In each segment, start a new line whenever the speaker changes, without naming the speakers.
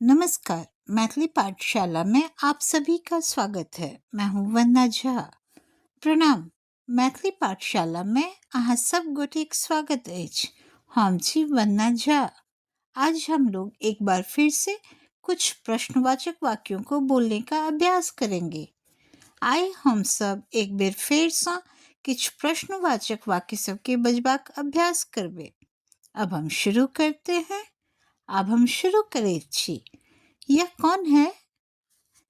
नमस्कार, मैथिली पाठशाला में आप सभी का स्वागत है। मैं हूं वंदना झा। प्रणाम, मैथिली पाठशाला में अहाँ सब गोटेक स्वागत अछि। हम छी वंदना झा। आज हम लोग एक बार फिर से कुछ प्रश्नवाचक वाक्यों को बोलने का अभ्यास करेंगे। आइ हम सब एक बेर फेरसँ किछु प्रश्नवाचक वाक्य सबके बजबाक अभ्यास करबै। अब हम शुरू करते हैं। आब हम शुरू करैत छी। यह कौन है?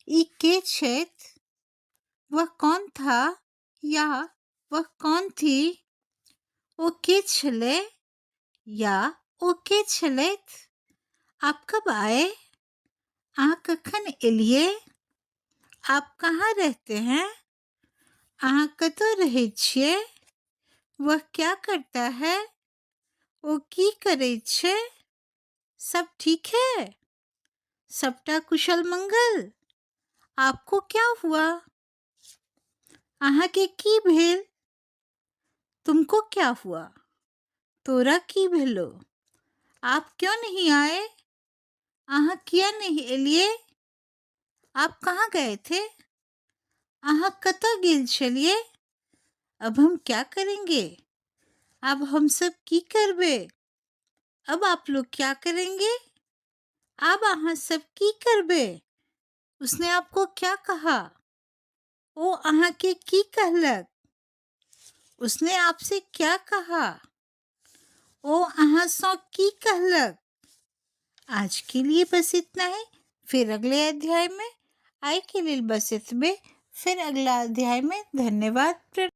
ई के छथि? वह कौन था या वह कौन थी? ओ के छलै या ओ के छलथि? आप कब आए? अहाँ कखन एलियै? आप कहाँ रहते हैं? अहाँ कतऽ रहै छियै? वह क्या करता है? ओ की करै छै? सब ठीक है? सबटा कुशल मंगल? आपको क्या हुआ? अहाँके की भेल? तुमको क्या हुआ? तोरा की भेलो? आप क्यों नहीं आए? अहाँ किया नहीं एलियै? आप कहाँ गए थे? अहाँ कतऽ गेल छलियै? अब हम क्या करेंगे? अब हम सब की करबे? अब आप लोग क्या करेंगे? आब अहाँ सब की करबे? उसने आपको क्या कहा? ओ अहाँ के की कहलक? उसने आपसे क्या कहा? ओ अहाँ सँ की कहलक? आज के लिए बस इतना ही। फिर अगले अध्याय में। आइ के लेल बस एतबे। फिर अगला अध्याय में। धन्यवाद।